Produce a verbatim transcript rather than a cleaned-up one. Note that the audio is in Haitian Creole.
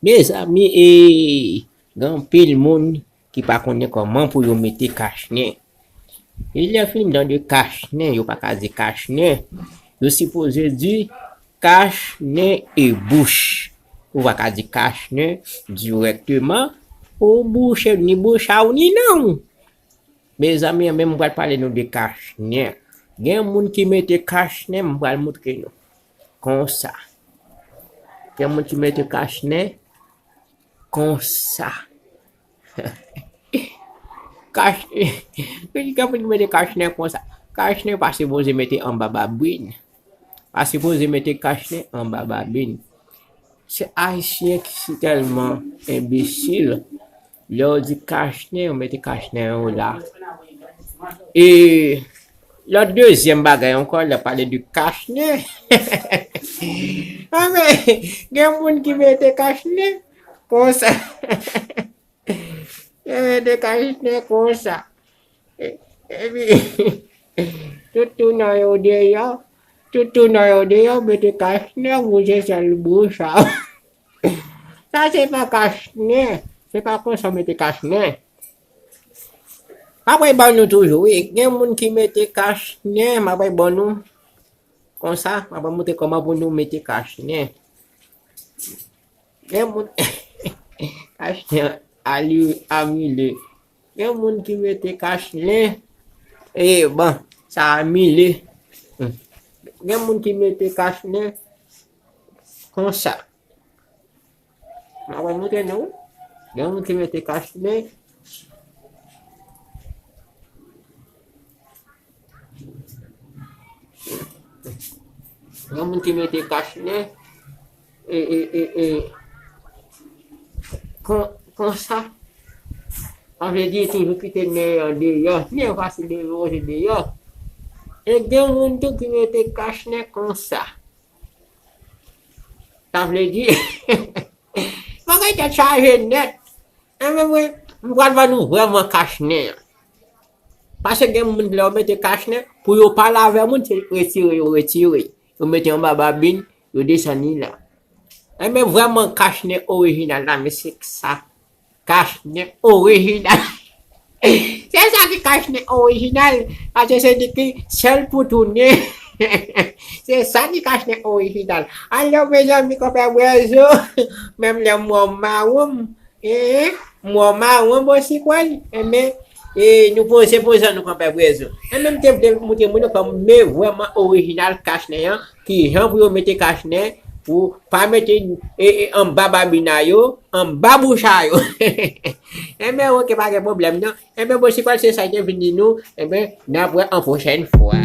Mezanmi, e, gen anpil moun ki pa konnen kòman pou yo mete kachnen. E lè fin dan de kachnen, yo pa ka di kachnen. Yo sipoze di kachnen e bouch. Ou pa ka di kachnen dirèkteman, ou bouche, ni bouch a ou, ni nan ou. Mezanmi, men m pral pale nou de kachnen. Gen moun ki mete kachnen, m pral moutre nou. Konsa. Gen moun ki mete kachnen konsa. Kach, gen moun ki mete kachnen konsa. Kachnen pa sipoze mete anba babin. Pa sipoze mete kachnen anba babin. Se Ayisyen ki si tèlman enbesil. Lè w di kachnen, yo mete kachnen yo la. E lòt dezyèm bagay ankò, lè pale de kachnen. Anben, gen moun ki mete kachnen konsa. Yo mete kachnen konsa. E, epi, tout tou nan yo deyò. Tout tou nan yo deyò, mete kachnen, wouje sèl bouch a. Sa se pa kachnen. Se pa konsa w mete kachnen. M ap ban nou toujou, wi. Gen moun ki mete kachnen, m ap ban nou konsa, m ap moutre kòman pou nou mete kachnen. Gen moun, kachnen ali, amile. Gen moun ki mete kachnen, e, bon, sa amile. Hmm. Gen moun ki mete kachnen konsa. M ap moutre nou. Gen moun ki mete kachnen. Gen moun ki mete kachnen. E, e, e, e. Kon, konsa. Sa vle di toujou kite nen an deyò. Nen fasil de woje deyò. E gen moun tou ki mete kachnen konsa. Sa vle di, bagay tèt chaje nèt. Enben mwen, m pral ban nou vrèman kachnen an. Paske gen moun lè yo mete kachnen, pou yo pale avè moun, se retire yo retire. Yo mete anba babin, yo desann li la. Enben vrèman kachnen orijinal la, men se sa. Kachnen orijinal. Se sa ki kachnen orijinal. Paske se li ki sèl pou tounen. Se sa ki kachnen orijinal. Alò, mezanmi, konpè Bwèzo, menm lè m wè w mawon, eh, m wè w mawon, bon, si kwè l, enben, e, nou poze, poze nou, konpè Bwèzo. Enben, m te vle moutre moun yo kòman vrèman orijinal kachnen an, kijan pou yo mete kachnen, pou pa mete, e, e, anba babin a yo, anba bouch a yo. Enben, oke, pa gen pwoblèm, non. Enben, bon, si kwè l se sa ki te vin di nou, enben, n ap wè an pwochèn fwa.